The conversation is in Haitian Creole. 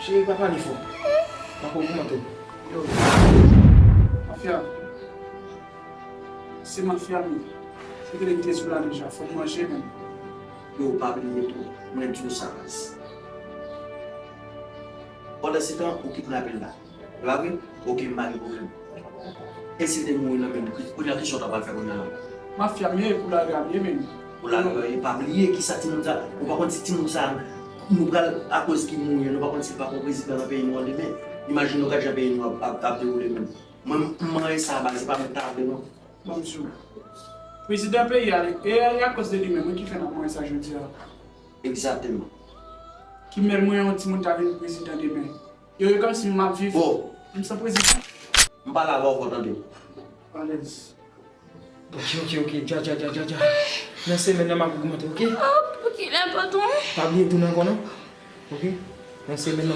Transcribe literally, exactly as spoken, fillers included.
Cheri, pa pale fò. Pa pran kòmantè. Yo, mafya. Se mafya m ye. Se te li ki te sou la deja. Fò m manje menm. Yo, pa bliye tou. Mwen di w sa, baz. Pandan se tan, ou ki pou n apel la. E pa vre? Oke, m pa gen pwoblèm. E si l te mouri nan men m, kounye a, kisa w ta pral fè kounye a la? Mafya m ye, pou lage a m ye menm. Pou lage a, e pa bliye kisa timoun sa, ou pa konn si timoun sa, nou pral, akoz ki mouri an, nou pa konn si l pa pran prezidan nan peyi nou an demen. Imajine w gad jan peyi nou ap, ap, ap dewoule menm. Mwen, m manyen sa, baz, se pa mwen k ta vle, non. Ban m di w. Prezidan peyi a, e, e akoz de li menm, wi, ki fè n ap manyen sa jodi a. Egzakteman. Ki mèl mwen, yon timoun ta vin prezidan demen. Yo, yo kòmsi m ap viv. Bon. M san prezidan. M pale avè w fò tande. Alèz. Ok, ok, ok. Dja, dja, dja, dja, dja. Nan semèn nan, m ap ogmante, ok? Oh, pou kilè, patwon? Pa bliye tounen ankò, non? Ok? Nan semèn nan,